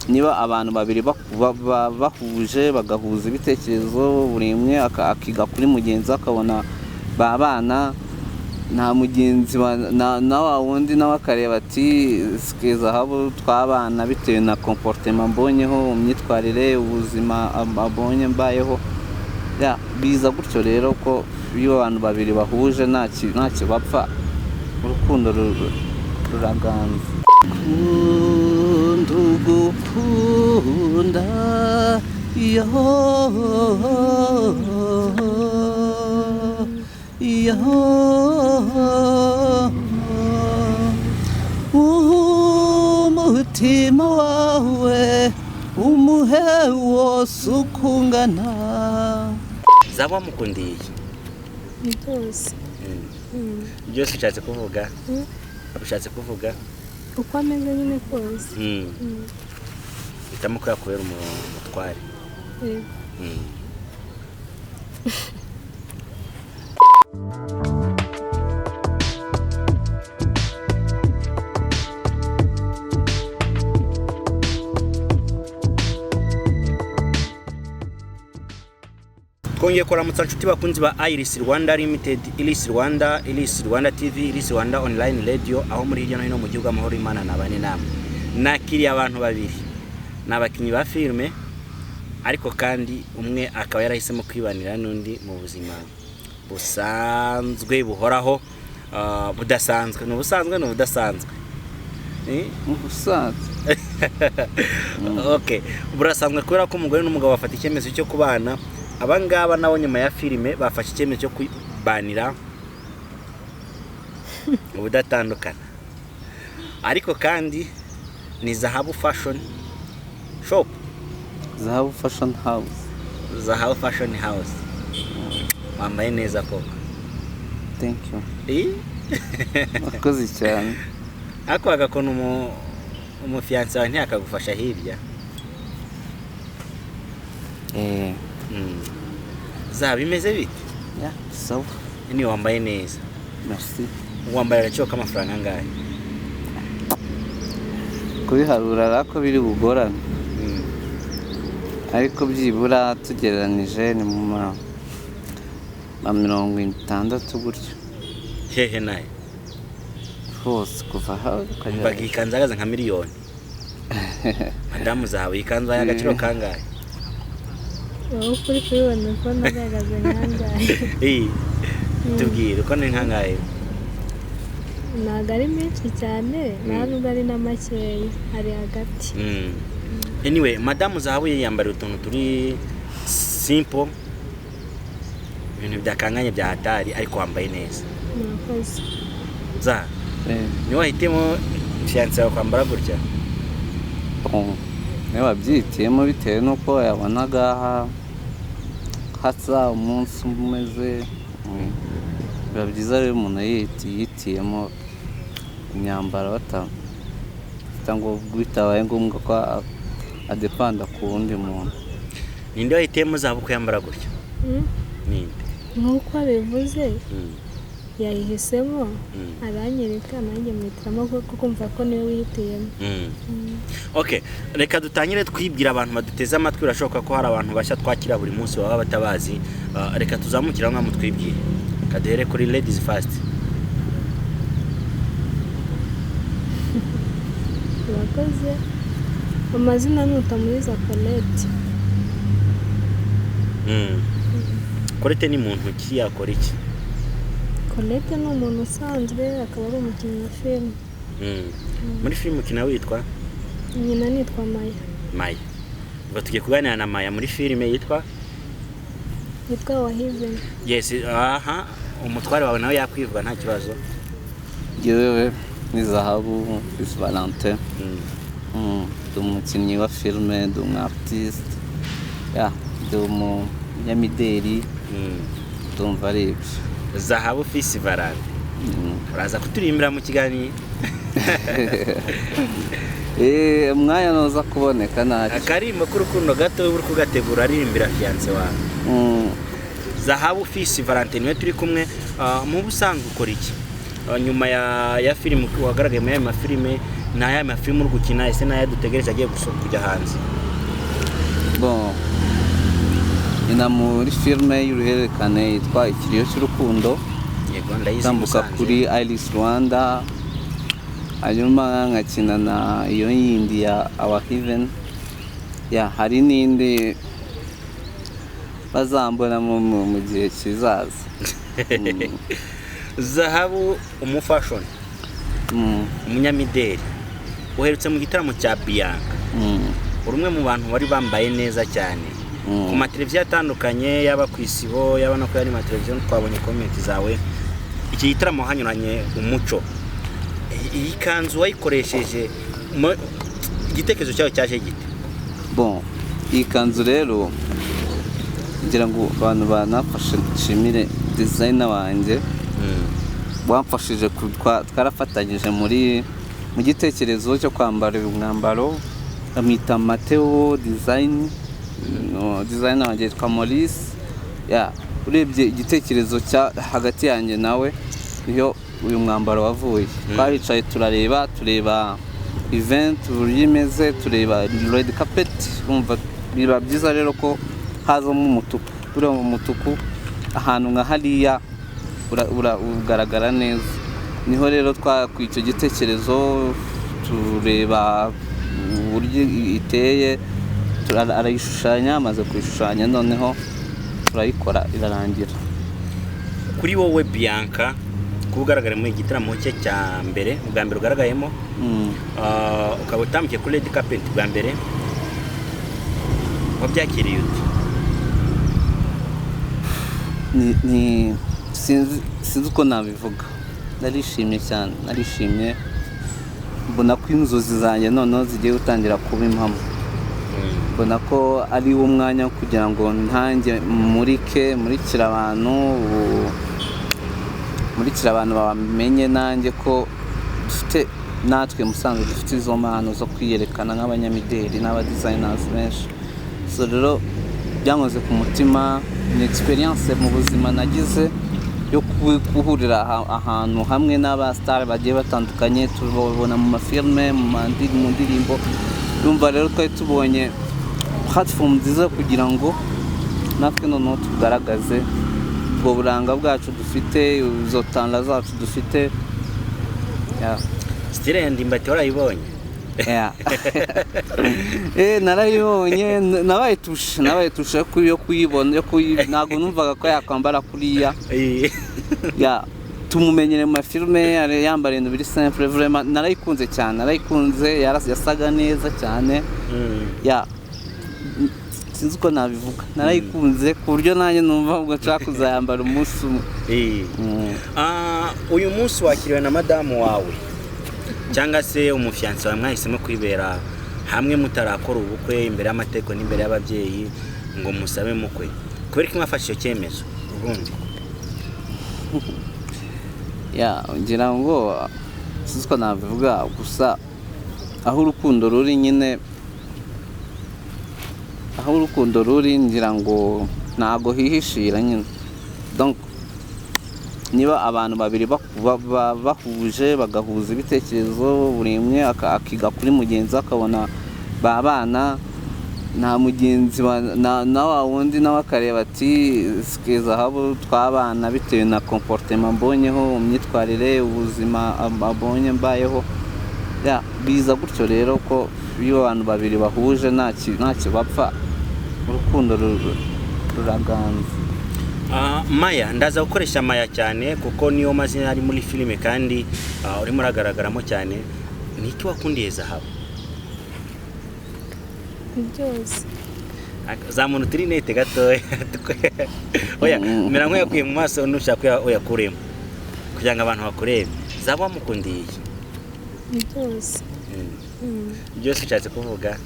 Niba abantu babiri bahuje, bagahuza ibitekerezo, buri umwe akiga kuri mugenzi we, akabona babana nta mugenzi na wa wundi nawe akareba ati: "Sike Zahabu twabana bitewe na comportement mbonyeho, imyitwarire, ubuzima abonye mbayeho." Ya, biza gutyo rero ko iyo abantu babiri bahuje ntacyo bapfa, urukundo ruraganza. Kunda ugukunda, yo yo, umutima wawe umuhe wose ukungana. Zaba wamukundiye iki? Ni byose. Byose ushatse kuvuga? Mm. Ushatse kuvuga? Uko ameze nyine kose. Hitamo ko yakubera umutware. Yego. Twongeye kuramutsa inshuti bakunzi ba Iris Rwanda Limited, Iris Rwanda, Iris Rwanda TV, Iris Rwanda Online Radio, aho muri hirya no hino mu gihugu. Amahoro Imana nabane namwe. Nakiriye abantu babiri, ni abakinnyi ba filime, ariko kandi umwe akaba yarahisemo kwibanira n'undi mu buzima busanzwe buhoraho, budasanzwe. Ni ubusanzwe, ni ubudasanzwe? Eh? Ubusanzwe. Okay, burasanzwe kubera ko umugore n'umugabo bafata icyemezo cyo kubana. Abangaba nabo nyuma ya filime bafashe icyemezo cyo kubanira ubudatandukana. Ariko kandi ni Zahabu Fashion Shop. Zahabu Fashion House. Zahabu Fashion House. Wambaye neza koko. Thank you. Eh? Urakoze cyane. Ariko agakona umufiyanse wawe ntiyakagufasha hirya? Eh. Zaba bimeze bite? Ya, sawa. Ni wambaye neza. Merci. Wambaye agaciro k'amafaranga angahe? Kubiharura rako biri bugorane, ariko byibura tugereranije ni mu ma 60 gutyo. Hehe nawe? Hose, kuva aho ukagera Mbaga iyi kanzu ihagaze nka miliyoni. Madamu Zahabu, iyi kanzu yahaye agaciro kangahe? Wowe ukuri kubibona ko nagaragaze nkangahe? Eh, tubwire uko ni nkangahe. Ntabwo ari menshi cyane, nta nubwo ari na makeya, ari hagati. Anyway, madamu Zahabu yiyambariye utuntu turi simple, ibintu byakanganye bya hatari, ariko wambaye neza. Murakoze. Za Eh, niwe wahitemo fiyanse yawe kwambara gutya? Bon, niwe wabyihitiyemo bitewe n'uko yabonaga hasa umunsi umeze. Biba byiza rero umuntu yihitiyemo imyambaro ngo bitabaye ngombwa ko adepanda ku wundi muntu. Ninde wahitiyemo Zahabu ko yambara gutya? Ninde? Nk'uko abivuze, yayihisemo, aranyereka, nanjye muhitiramo kuko kumva ko niwe wihitiyemo. Okay, reka dutangire twibwira abantu baduteze amatwi. Birashoboka ko hari abantu bashya twakira buri munsi baba batabazi. Reka tuzamukire aho ngaho mutwibwire. Reka duhere kuri ladies first. Urakoze. Amazina ni Utamuriza Colette. Colette ni muntu ki? Yakora iki? Colette ni umuntu usanzwe, akaba ari umukinnyi wa filime. Muri filime ukina witwa? Nyina nitwa Maya. Maya. Ubwo tugiye kuganira na Maya muri filime yitwa? Yitwa Wahiveni. Yes, aha umutware wawe nawe yakwivuga, nta kibazo. Yewe, ni Zahabu Fils Valentin. Ndi umukinnyi wa filime, ndi umu artiste, ya, ndi umunyamideli. Ndumva ari ibyo. Zahabu Fils Valentin. Uraza kuturirimbira mu kiganiro? Eh, umwanya nuza kuboneka ntacyo. Akarimbo k'urukundo gato uri kugategura, aririmbira fiyanse wawe. Zahabu Fils Valentin niwe turi kumwe. Mu busanzwe ukora iki? Nyuma ya filime wagaragaye muri ayo mafilime? Ni ayahe mafilime uri gukina? Ese ni ayahe dutegereje agiye kujya hanze? Bon, nkina muri filime y'uruhererekane yitwa Ikiriyo cy'Urukundo. Yego, ndayizi. Itambuka Musanze. kuri Iris Rwanda. Hanyuma nkakina na iyo yindi ya Our Heaven. Ya, hari n'indi bazambona mu gihe kizaza. Zahabu, umufashoni, umunyamideli, uherutse mu gitaramo cya Bianca. Uri umwe mu bantu bari bambaye neza cyane ku mateleviziyo atandukanye, yaba ku Isibo, yaba no ku yandi mateleviziyo, twabonye comment zawe. Iki gitaramo hanyuranye umuco. Iyi kanzu wayikoresheje igitekerezo cyawe cyaje gite? Bon, iyi kanzu rero, ngira ngo abantu banafashe, nshimire designer wanjye wamfashije twarafatanyije mu gitekerezo cyo kwambara uyu mwambaro. Bamwita Mateo Design. No, designer wanjye yitwa Maurice. Ya, urebye igitekerezo cya hagati yanjye nawe niyo uyu mwambaro wavuye. Twaricaye turareba, tureba event uburyo imeze, tureba red carpet, urumva biba byiza rero ko hazamo umutuku. Buriya mu mutuku ahantu nka hariya ugaragara neza. Niho rero twakuye icyo gitekerezo, tureba uburyo iteye, arayishushanya. Amaze kuyishushanya, noneho turayikora, irarangira. Kuri wowe Bianca, kuba ugaragara muri iki gitaramo cye cya mbere, ubwa mbere ugaragayemo, ukaba utambukiye kuri red carpet bwa mbere, wabyakiriye ute? Ni sinzi uko nabivuga. Narishimye cyane, narishimye, mbona ko inzozi zanjye noneho zigiye gutangira kuba impamo. Mbona ko ari wo mwanya wo kugira ngo ntange murike, murikire abantu, murikire abantu bamenye nanjye ko dufite, natwe Musanze dufite izo mpano zo kwiyerekana nk'abanyamideli n'abadesigners benshi. So rero byankoze ku mutima. Ni experience mu buzima nagize yo guhurira ahantu hamwe n'abasitari bagiye batandukanye, tubabona mu mafilme, mu ndirimbo. Urumva rero twari tubonye platform nziza kugira ngo natwe noneho tugaragaze ubwo buranga bwacu dufite, izo talent zacu dufite. Yeah. Style ya Ndimbati warayibonye? Yeah. Narayibonye, nabaye touché yo kuyibona, ntabwo numvaga ko yakwambara kuriya. Ya, tumumenyere mu mafilme yambara ibintu biri simple. Vraiment narayikunze cyane, narayikunze, yasaga neza cyane. Ya, sinzi uko nabivuga, narayikunze ku buryo nanjye numva ubwo nshaka kuzayambara umunsi umwe. Ah, uyu munsi wakiriwe na madamu wawe cyangwa se umufiyanse wawe, mwahisemo kwibera hamwe mutarakora ubukwe imbere y'amategeko n'imbere y'ababyeyi ngo musabe mukwe. Kubera ko mwafashe icyo cyemezo ubundi? Ya, ngira ngo sinzi uko nabivuga, gusa aho urukundo ruri nyine, aho urukundo ruri, ngira ngo ntabwo hihishira nyine. Donc niba abantu babiri bahuje, bagahuza ibitekerezo, buri umwe akiga kuri mugenzi we, akabona babana, nta mugenzi na wa wundi nawe akareba ati sike Zahabu twabana bitewe na comportement mbonyeho, imyitwarire, ubuzima abonye mbayeho. Ya, biza gutyo rero ko iyo abantu babiri bahuje ntacyo bapfa, urukundo ruraganza. Ah, Maya, ndaza gukoresha Maya cyane kuko niyo mazina ari muri filime kandi urimo uragaragaramo cyane. Ni iki wakundiye Zahabu? Ni byose. Zamura uturinete gatoya. Oya, mera nk'uyakuye mu maso, nushaka uyakuremo kugira ngo abantu bakurebe. Zahabu, wamukundiye iki? Ni byose. Byose ushatse kuvuga?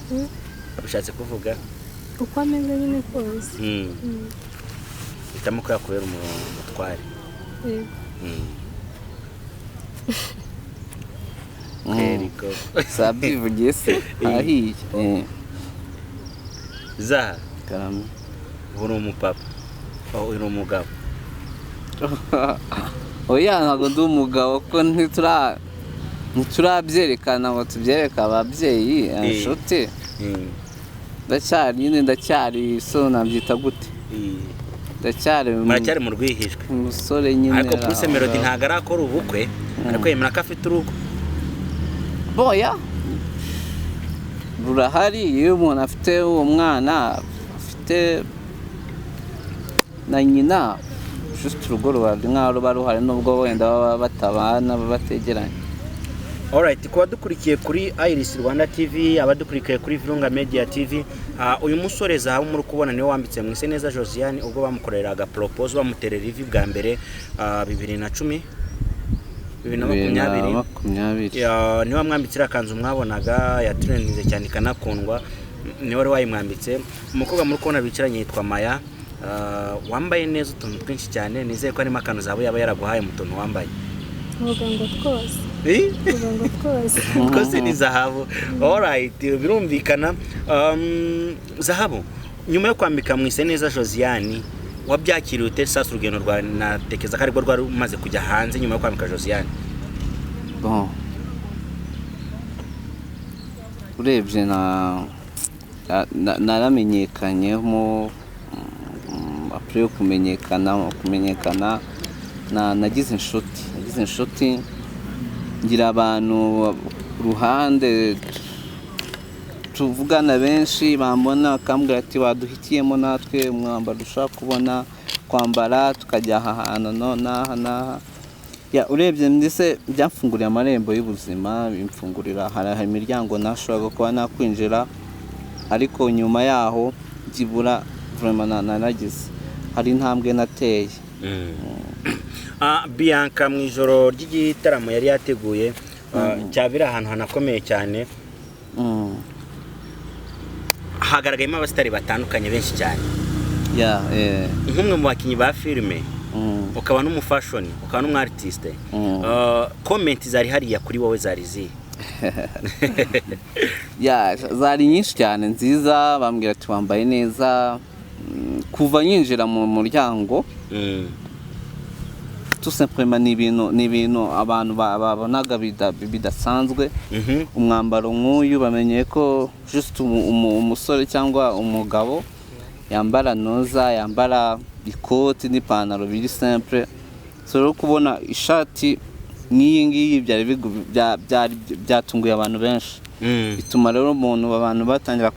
Ushatse kuvuga? Uko ameze nyine kose. Hitamo ko yakubera umutware. Yego. Eriko. Sabyivugiye se, ahiye. Zaha. Karame. Ubu ni umupapa. Oh, uri umugabo. Oya, ntabwo ndi umugabo ko ntitura Ntiturabyerekana ngo tubyereke ababyeyi, inshuti. Ndacyari nyine, ndacyari, so nabyita gute, ndacyari Muracyari mu rwihishwe. Umusore nyine. Ariko Bruce aho Melody ngaho. ntabwo arakora ubukwe, ariko yemera ko afite urugo. Boya, rurahari. Iyo umuntu afite uwo mwana, afite na nyina, just urugo ruba ari nk'aho ruba ruhari, nubwo wenda baba batabana, baba bategeranye. Alright, ku badukurikiye kuri Iris Rwanda TV, abadukurikiye kuri Virunga Media TV, uyu musore Zahabu muri kubona niwe wambitse Mwiseneza Josiane ubwo bamukoreraga propose, bamuterera ivi bwa mbere, 2010, 2020. 2020. Ya, niwe wamwambitse iriya kanzu mwabonaga yatrendinze cyane ikanakundwa, niwe wari wayimwambitse. Umukobwa muri kubona bicaranye yitwa Maya, wambaye neza utuntu twinshi cyane. Nizeye ko harimo akantu Zahabu yaba yaraguhaye mu tuntu wambaye. Mvuga ngo twose. Eh? Mvuga ngo twose. Twose ni Zahabu. Alright, birumvikana. Zahabu, nyuma yo kwambika Mwiseneza Josiane, wabyakiriye ute sasa urugendo rwawe? Natekereza ko aribwo rwari rumaze kujya hanze nyuma yo kwambika Josiane. Bon, urebye naramenyekanyemo. Après yo kumenyekana nagize inshuti, ngira abantu ku ruhande tuvugana benshi, bambona bakambwira ati: "Waduhitiyemo natwe umwambaro dushobora kubona kwambara, tukajya aha hantu no n'aha n'aha." Ya, urebye ndetse byamfunguriye amarembo y'ubuzima, bimfungurira hari imiryango nashoboraga kuba nakwinjira, ariko nyuma yaho byibura vraiment naragize, hari intambwe nateye. Bianca, mu ijoro ry'igitaramo yari yateguye, cyabera ahantu hanakomeye cyane, hagaragayemo abasitari batandukanye benshi cyane. Ya. Nk'umwe mu bakinnyi ba filime, ukaba n'umufashion, ukaba n'umu artiste, comment zari hariya kuri wowe zari zihe? Ya, zari nyinshi cyane nziza, bambwira ati: "Wambaye neza." Kuva nyinjira mu muryango, tout simplement ni ibintu abantu babonaga bidasanzwe. Umwambaro nk'uyu bamenye ko just umusore cyangwa umugabo yambara noza, yambara ikoti n'ipantaro biri simple. So rero kubona ishati nk'iyi ngiyi byari byatunguye abantu benshi. Bituma rero umuntu, abantu batangira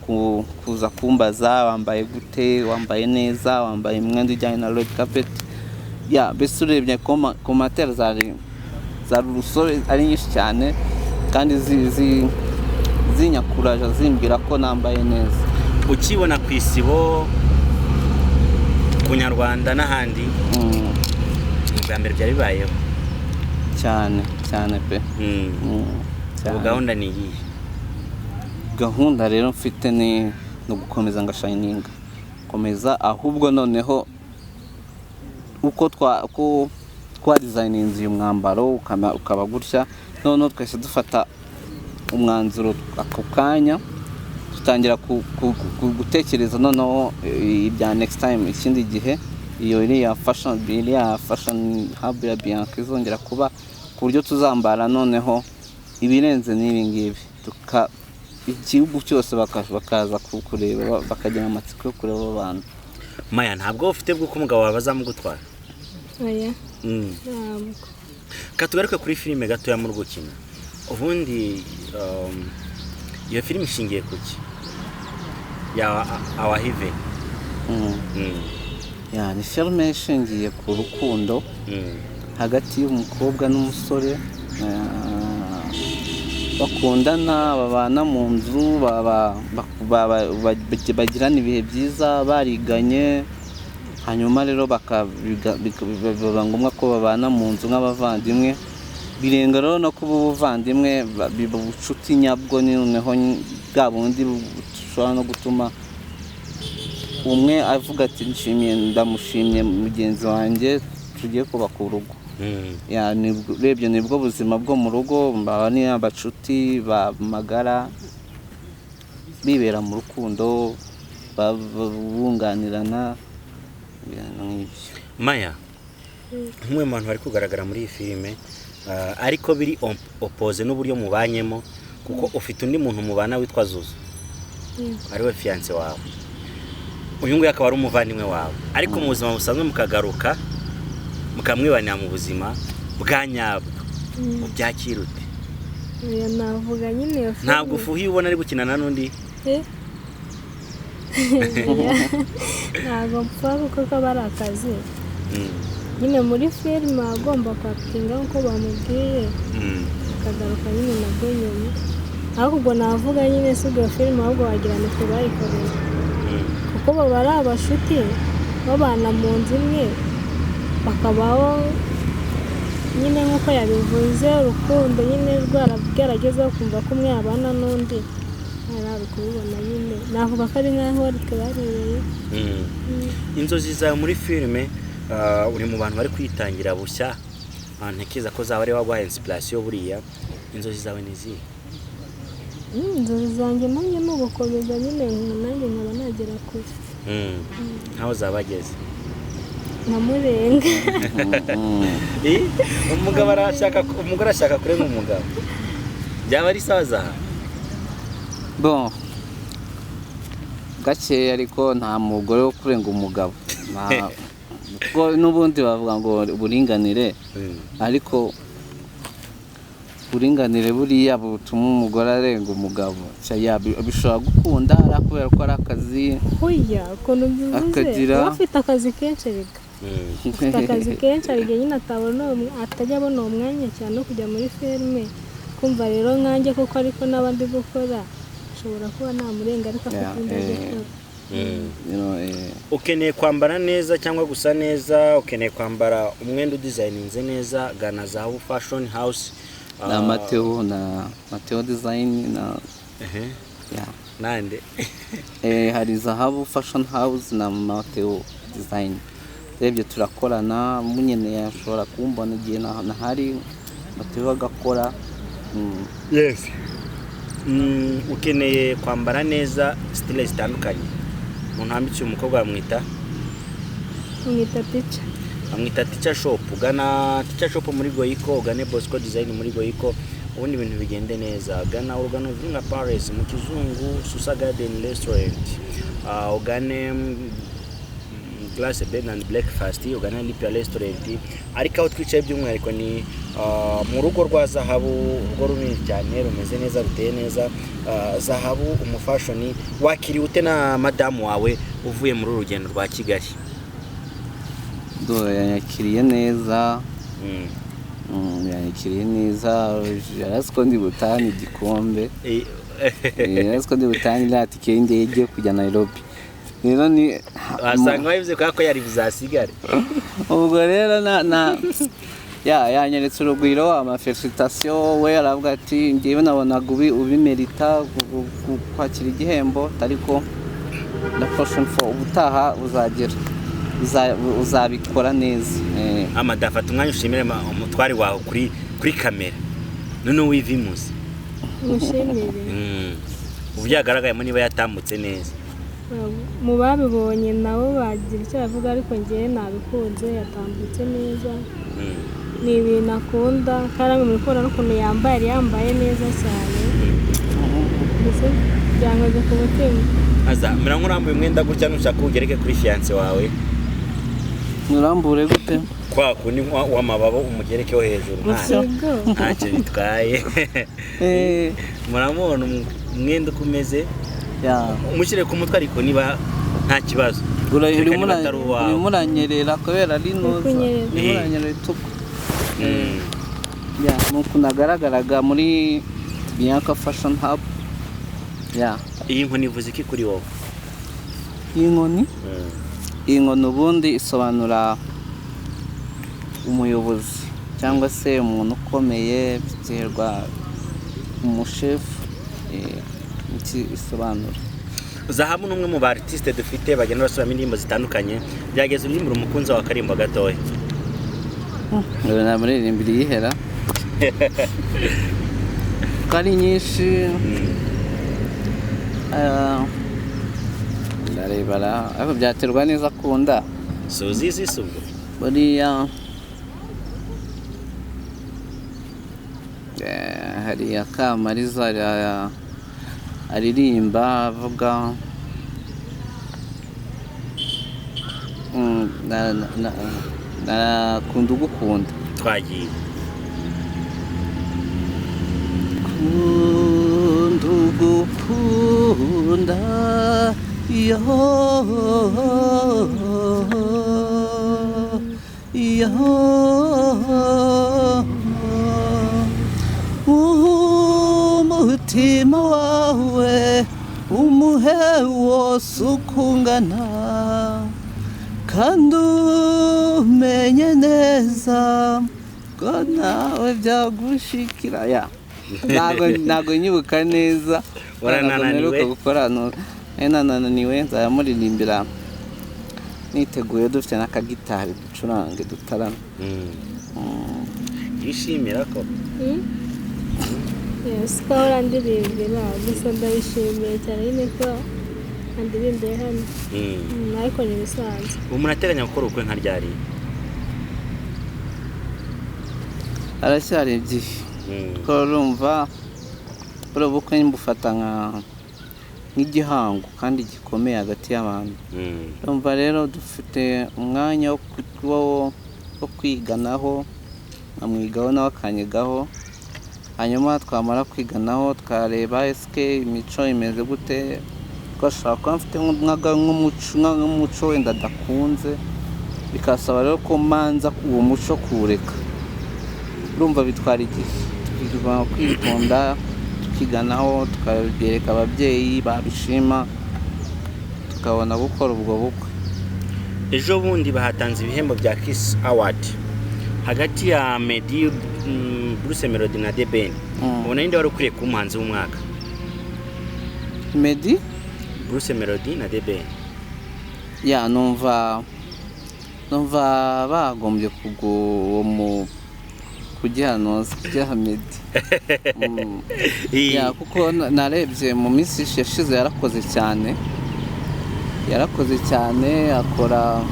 kuza kumbaza: "Wambaye gute? Wambaye neza, wambaye imyenda ijyanye na red carpet." Ya, mbese urebye commentaire zari urusobe, ari nyinshi cyane, kandi zinyakuraje, zimbwira ko nambaye neza. Ukibona ku Isibo, ku Nyarwanda n'ahandi, bwa mbere byari bibayeho? Cyane cyane pe. Ubu Cyane. gahunda ni iyihe? Gahunda rero mfite ni ugukomeza ngashininga, komeza ahubwo noneho uko uko twadesigninze uyu mwambaro ukaba gutya, noneho twahise dufata umwanzuro ako kanya, dutangira gutekereza noneho ibya next time, ikindi gihe iyo iriya fashion hub ya Bianca izongera kuba, ku buryo tuzambara noneho ibirenze n'ibi ngibi, igihugu cyose bakaza kureba, bakagira amatsiko yo kureba abo bantu. Maya, ntabwo ufite bw'uko umugabo wawe azamugutwara? Oya. Ntabwo. Katugaruke kuri filime gatoya muri gukina. Ubundi iyo filime ishingiye ku ki ya Our Heaven? Ya, ni filime ishingiye ku rukundo hagati y'umukobwa n'umusore, bakundana, babana mu nzu, bagirana ibihe byiza, bariganye. Hanyuma rero biba ngombwa ko babana mu nzu nk'abavandimwe. Birenga rero no kuba ubuvandimwe, biba ubucuti nyabwo. Noneho bwa bundi bushobora no gutuma umwe avuga ati: "Nshimiye, ndamushimye mugenzi wanjye, tugiye kubaka urugo." Ya, urebye nibwo buzima bwo mu rugo, baba ni abacuti ba magara, bibera mu rukundo, bunganirana, ibintu nk'ibyo. Maya, nk'umwe mu bantu bari kugaragara muri iyi filime, Ariko biri opposé n'uburyo mubanyemo, kuko ufite undi muntu mubana witwa Zuzu, Yego. ariwe fiancé wawe. Uyu nguyu akaba ari umuvandimwe wawe, ariko mu buzima busanzwe mukagaruka mukamwibanira mu buzima bwa nyabwo, ubyakira ute? Oya, navuga nyine iyo filime. Ntabwo ufuhiye ubona ari gukinana n'undi? Eh? Oya, ntabwo mpfa kuko kaba ari akazi. Nyine muri filime agomba kwactinga nk'uko bamubwiye, akagaruka nyine nabwo nyuma. Ariko ubwo navuga nyine si ubwo filime, ahubwo wagira ni twe bayikoreye, kuko baba ari abashuti babana mu nzu imwe, bakabaho nyine nk'uko yabivuze, urukundo nyine rwaragezeho kumva ko umwe yabana n'undi. Ari kubibona nyine, navuga ko ari nk'aho ari twe barebeye. Inzozi zawe muri filime, uri mu bantu bari kwitangira bushya. Ntekereza ko zaba ari waguhaye inspiration buriya. Inzozi zawe ni izihe? Inzozi zanjye nanjye ni ugukomeza nyine, nanjye nkaba nagera kure. Nkaho zaba ageze? Nkamurenga. Eh, umugabo arashaka, umugore ashaka kurenga umugabo, byaba ari sawa zaha? Bon, gakeya, ariko nta mugore wo kurenga umugabo. Kuko n'ubundi bavuga ngo uburinganire, ariko uburinganire buriya butuma umugore arenga umugabo. Bishobora gukunda ari kubera ko ari akazi. Hoya, ukuntu mbivuze, uba afite akazi kenshi rega. Afite akazi kenshi, hari igihe nyine atabona atajya abona uwo mwanya cyane wo kujya muri filime. Kumva rero nkanjye kuko ariko n'abandi gukora, ashobora kuba namurenga, ariko afite undi ajya gukora. Ukeneye kwambara neza cyangwa gusa neza, ukeneye kwambara umwenda udesigninze neza, gana Zahabu Fashion House. Na Mateo, na Mateo Design na yeah. Nande? Hari Zahabu Fashion House na Mateo Design. Urebye turakorana, munyeneye ashobora kumbona igihe nahari, Mateo agakora. Yes. Ukeneye kwambara neza, style zitandukanye, umuntu wambitse uyu mukobwa bamwita? Mwita Tica. Bamwita Tica Shop. Ugana Tica Shop muri Goico, ugane Bosco Design muri Goico, ubundi ibintu bigende neza. Gana Urugano Virunga Palace mu Kizungu, Susa Garden Restaurant, ugane Glass Bed and Breakfast, ugane Lipia Restaurant. Ariko aho twicaye by'umwihariko ni mu rugo rwa Zahabu, urugo runini cyane, rumeze neza, ruteye neza. Zahabu umufashion, wakiriwe ute na madamu wawe uvuye muri uru rugendo rwa Kigali? Do yanyakiriye neza. Yanyakiriye neza, yarazi ko ndi butahane igikombe. Yarazi ko ndi butahane iriya tike y'indege kujya Nairobi. Rero ni Wasanga wabivuze kubera ko yari buzasigare. Ubwo rero na ya yanyeretse urugwiro, amafélicitations. We aravuga ati ngewe nabonaga ubimerita kwakira igihembo, ariko na prochaine fois, ubutaha uzagera uzabikora neza. Amada, fata umwanya ushimire umutware wawe kuri kamera, noneho wivimuze. Mushimire. Uburyo yagaragayemo, niba yatambutse neza. Mu babibonye nabo bagira icyo bavuga, ariko ngewe nabikunze, yatambutse neza. Ni ibintu akunda, kandi muri kubona n'ukuntu yambaye, yari yambaye neza cyane, mbese byankoze ku mutima. Aza mera nk'urambuye umwenda gutya, nushaka ugereke kuri fiancé wawe. Nurambure gute? Kwa kundi w'amababa, umugerekeho hejuru. Gutya? Yego. Ntacyo bitwaye. Muramubona umwenda uko umeze. Umushyire ku mutwe, ariko niba nta kibazo. Kereka Urimo niba atari uwawe. Urimo uranyerera kubera ari nuza. Kunyerera. Urimo uranyerera ituku. Ya, ni uku nagaragaraga muri Bianca Fashion Hub. Ya. Iyi nkoni ivuze iki kuri wowe? Iyi nkoni, iyi nkoni ubundi isobanura umuyobozi cyangwa se umuntu ukomeye, biterwa umushefu, iki isobanura. Zahabu ni umwe mu ba artiste dufite bagenda basubiramo indirimbo zitandukanye. Byageze uririmbira umukunzi wawe akarimbo gatoya. Namuririmbira iyihera ko ari nyinshi? Ndarebara, ariko byaterwa neza akunda. Si uzizi si ubwo? Buriya Hari Akamariza aririmba avuga nakunda ugukunda. Twagiye. Kunda ugukunda yo yo umutima wawe umuhe wose ukungana kandi umenye neza ko nawe byagushikira. Ya, ntago nyibuka neza. Waranananiwe? Ntabwo mperuka gukora nananiwe. Nzayamuririmbira niteguye, dufite n'akagitari ducurange dutarame. Yishimira ko Yes, ko ahora andirimbira gusa ndabishimiye cyane nyine ko andirimbiye hano. Ariko ni ibisanzwe. Ubu murateganya gukora ubukwe nka ryari? Aracyari igihe ko urumva buriya bukwe mbufata nk'igihango kandi gikomeye hagati y'abantu. Urumva rero dufite umwanya wo kwiganaho, nkamwigaho nawe akanyigaho, hanyuma twamara kwiganaho twareba esike imico imeze gute, ko ashobora kuba mfite nk'umuco wenda adakunze, bikasaba rero ko manza uwo muco kuwureka. Urumva bitwara igihe, tugomba kwitonda tukiganaho, tukabyereka ababyeyi babishima, tukabona gukora ubwo bukwe. Ejo bundi bahatanze ibihembo bya Kiss Award hagati ya Meddy, Bruce Melody na The Ben. Ubona ninde wari ukwiye kuba umuhanzi w'umwaka? Meddy, Bruce Melody na The Ben. Ya, numva bagombye uwo mu kugihanoza kugiha Meddy. Ya, kuko narebye mu minsi yashize yarakoze cyane, akora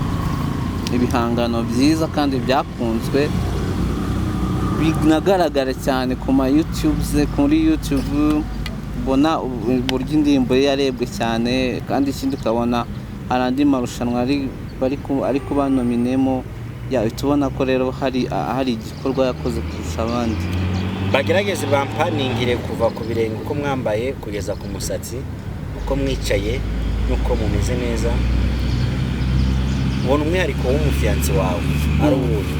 ibihangano byiza kandi byakunzwe, binagaragara cyane ku ma YouTube, kuri YouTube ubona uburyo indirimbo ye yarebwe cyane, kandi ikindi ukabona hari andi marushanwa ari kuba nominemo. Ya, uhita ubona ko rero hari igikorwa yakoze kurusha abandi. Bagerageze bampaningire kuva ku birenge uko mwambaye kugeza ku musatsi, uko mwicaye n'uko mumeze neza. Ubona umwihariko w'umufiyansi wawe ari uwuhe?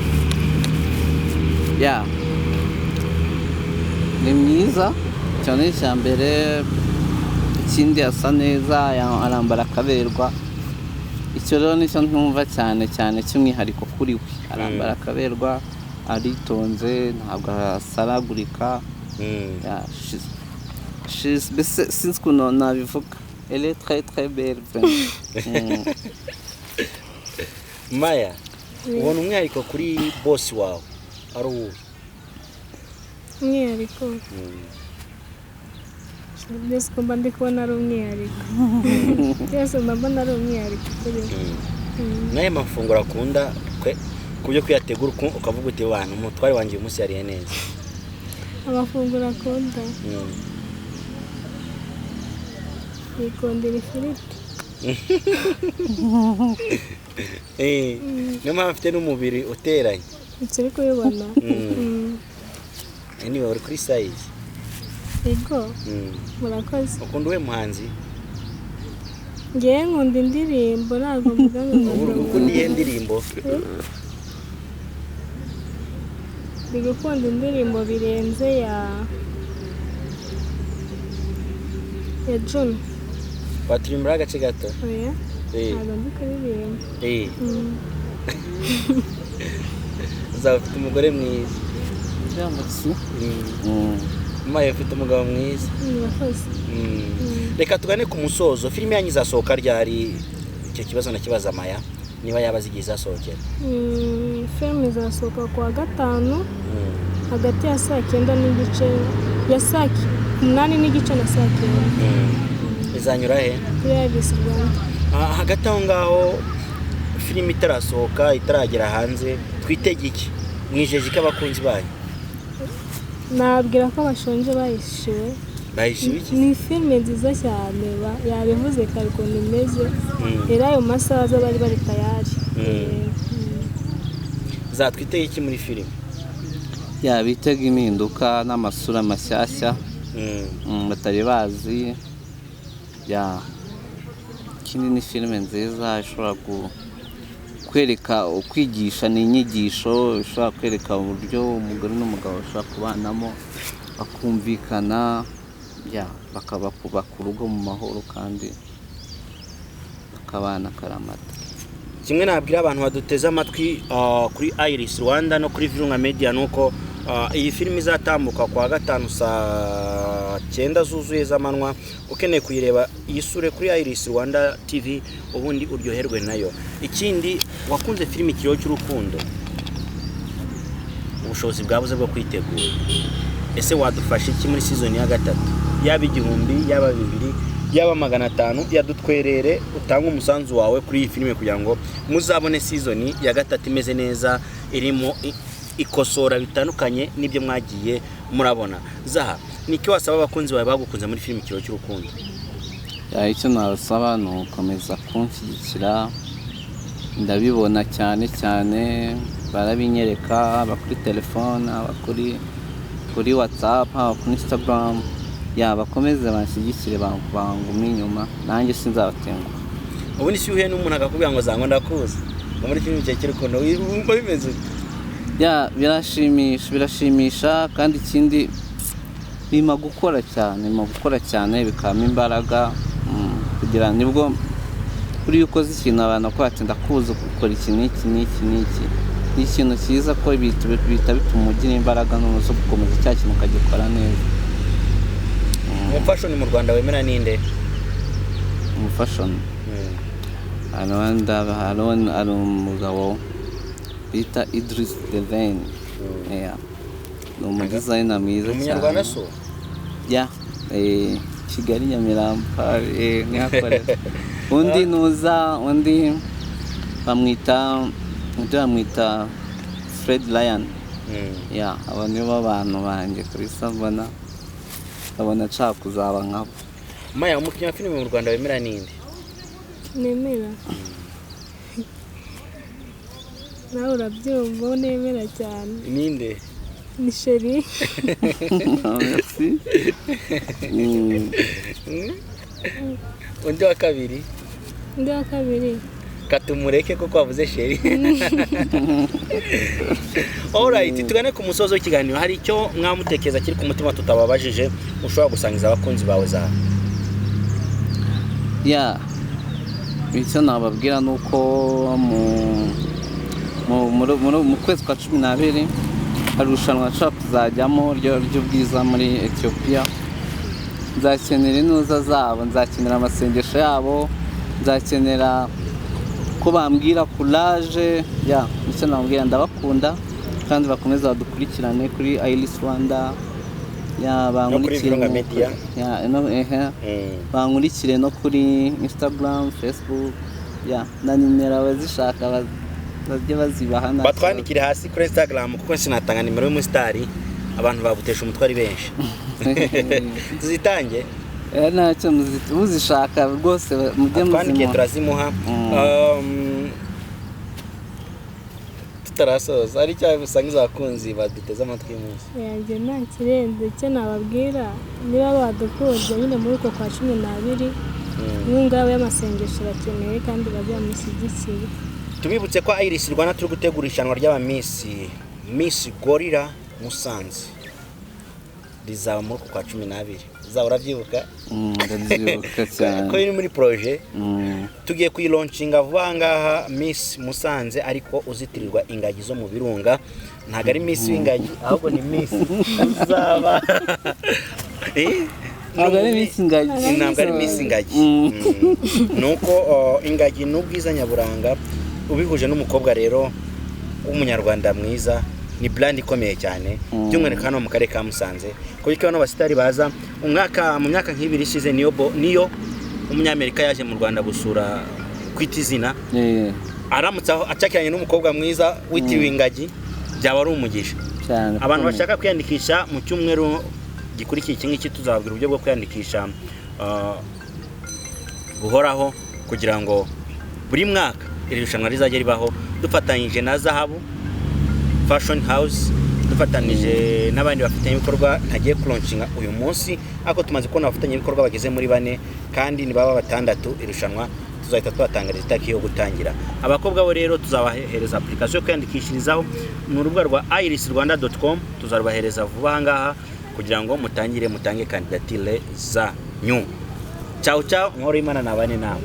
Ya, ni mwiza cyane icya mbere, ikindi asa neza, arambara akaberwa. Icyo rero nicyo ntumva cyane cyane cy'umwihariko kuri we, arambara akaberwa, aritonze, ntabwo asaragurika. Ya, mbese sinzi ukuntu nabivuga, elle est très très belle vraiment. Maya, ubona umwihariko kuri boss wawe ari uwuhe? Umwihariko byose ko mba ndi kubona ari umwihariko, byose mba mbona ari umwihariko kuri we. N'aya mafunguro akunda ku byo kuyategura ukavuga uti wana umutware wanjye uyu munsi yariye neza. Amafunguro akunda, yikundira ifiriti. Niyo mpamvu afite n'umubiri uteranye. Ntituri kubibona. Anyway, uri kuri size. Yego, murakoze. Ukunda uwe muhanzi? Ngewe nkunda indirimbo, ntabwo mvuga ngo nkunda Ukunda iyihe ndirimbo? Ndi gukunda indirimbo birenze ya Juno. Waturimbura agace gato? Oya, ntabwo nzi kuririmba. Uzaba ufite umugore mwiza. Maya ufite umugabo mwiza. Murakoze. Reka tugane ku musozo. Filime yanyu izasohoka ryari? Icyo kibazo nakibaza Maya niba yaba azi igihe izasohokera. Filime izasohoka kuwa gatanu hagati ya saa 9:30 ya saa 8:30 na saa 9. Izanyura he? Kuri Iris Rwanda. Hagati aho ngaho filime itarasohoka, itaragera hanze, twitege iki? Mwijeje ko abakunzi banyu? Nabwira ko bashonje bahishiwe. Bahishiwe iki? Ni filime nziza cyane, yabivuze kare ukuntu imeze. Rero ayo masaha aza bari bari tayari. Zatwiteye iki muri filime? Ya, bitega impinduka n'amasura mashyashya batari bazi. Ya, ikindi ni filime nziza ishobora kwereka, kwigisha, ni inyigisho ishobora kwereka uburyo umugore n'umugabo bashobora kubanamo bakumvikana, ya, bakaba kubaka urugo mu mahoro kandi bakabana akaramata. Kimwe nabwira abantu baduteze amatwi kuri Iris Rwanda no kuri Virunga Media nuko iyi filime izatambuka kwa gatanu saa 9 zuzuye z'amanywa. Ukeneye kuyireba yisure kuri Iris Rwanda TV, ubundi uryoherwe nayo. Ikindi, wakunze filime Ikiriyo cy'Urukundo, ubushobozi bwabuze bwo kwitegura. Ese wadufasha iki muri season ya gatatu? Yaba 1000, yaba 2000, yaba 500, yadutwerere utange umusanzu wawe kuri iyi filime kugira ngo muzabone season ya gatatu imeze neza, irimo ikosora bitandukanye n'ibyo mwagiye murabona. Zaha, niki wasaba abakunzi bawe bagukunze muri filime Ikiriyo cy'Urukundo? Ya, icyo nabasaba ni ugukomeza kunshyigikira. Ndabibona cyane cyane barabinyereka, haba kuri telefone, haba kuri WhatsApp, haba kuri Instagram. Ya, bakomeze banshyigikire, bangume inyuma, nanjye sinzabatenguha. Ubundi si uhuye n'umuntu akakubwira ngo zango ndakuzi ngo muri filime Ikiriyo cy'Urukundo, wumva bimeze ute? Ya, birashimisha, birashimisha. Kandi ikindi bima gukora cyane, bima gukora cyane bikampa imbaraga, kugira nibwo kuri iyo ukoze ikintu abantu bakora ati ndakuzi gukora iki n'iki n'iki n'iki, ni ikintu cyiza ko bihita bituma ugira imbaraga noneho zo gukomeza cya kintu ukagikora neza. Umufashoni mu Rwanda wemera ninde? Umufashoni hari umugabo bita Idris Devane. Yeah. Ni umudizayina mwiza cyane. Umunyarwanda so? Ya, Kigali Nyamirambo, niho akorera. Undi nuza, undi bamwita Fred Ryan. Ya, abo nibo bantu banjye kabisa, mbona ndabona nshaka kuzaba nkabo. Maya, umukinnyi wa filime mu Rwanda wemera ninde? Nemera, nawe urabyumva, uwo nemera cyane Ninde? ni Sheri. Merci. Undi wa kabiri? Undi wa kabiri? Katumureke kuko wavuze Sheri. Alright, tugane ku musozo w'ikiganiro. Hari icyo mwamutekereza kiri ku mutima tutababajije ushobora gusangiza abakunzi bawe za? Ya, icyo nababwira ni uko mu kwezi kwa 12 hari irushanwa nshobora kuzajyamo ry'ubwiza muri Etiyopiya. Nzakenera intuza zabo, nzakenera amasengesho yabo, nzakenera ko bambwira courage. Ya, icyo nababwira, ndabakunda kandi bakomeza badukurikirane kuri Iris Rwanda, ya, bankurikire Virunga Media. Ya, no, ehe. Bankurikire no kuri Instagram, Facebook, ya, na nimero abazishaka bajye bazibaha nta kibazo. Batwandikire hasi kuri Instagram kuko sinatanga nimero y'umusitari, abantu bagutesha umutwe ari benshi. Tuzitange? Ntacyo, muzishaka rwose mujye Twandikiye muzimuha. turazimuha. Tutarasoza, hari icyo usangiza abakunzi baduteze amatwi uyu munsi? Yanjye nta kirenze. Icyo nababwira, niba badukunze nyine muri uko kwa 12, inkunga yabo y'amasengesho irakenewe kandi bajye bamushyigikiye. Tubibutse ko Iris Rwanda turi gutegura irushanwa ry'abamiss, Miss Gorilla Musanze, rizaba muri uku kwa 12. Uzaba urabyibuka? Ndabyibuka cyane. Ko iri muri projet. Tugiye kuyilaunchinga vuba aha ngaha. Miss Musanze ariko uzitirirwa ingagi zo mu birunga, ntabwo ari Miss w'ingagi, ahubwo ni Miss uzaba Ntabwo ari Miss Ingagi. Ntabwo ari Miss Ingagi. Ni uko ingagi ni ubwiza nyaburanga, ubihuje n'umukobwa rero w'umunyarwanda mwiza, ni brand ikomeye cyane, by'umwihariko hano mu karere ka Musanze, kuko bano basitari baza umwaka mu myaka nk'ibiri ishize, niyo umunyamerika yaje mu Rwanda gusura kwita izina, aramutse aho acakiranye n'umukobwa mwiza witiriwe ingagi, byaba ari umugisha. Cyane. Abantu ukomeye. bashaka kwiyandikisha, mu cyumweru gikurikiye iki ngiki tuzababwira uburyo bwo kwiyandikisha buhoraho, kugira ngo buri mwaka iri rushanwa rizajya ribaho, dufatanyije na Zahabu Fashion House, dufatanyije n'abandi bafatanyabikorwa ntagiye kulaunchinga uyu munsi, ariko tumaze kubona abafatanyabikorwa bageze muri bane, kandi nibaba batandatu irushanwa tuzahita tubatangariza itariki yo gutangira. Abakobwa bo rero tuzabahereza application yo kwiyandikishirizaho ni urubuga rwa irisrwanda.com. Tuzarubahereza vuba aha ngaha kugira ngo mutangire mutange kandidatire zanyu. Ciao ciao, amahoro y'Imana nabane nawe.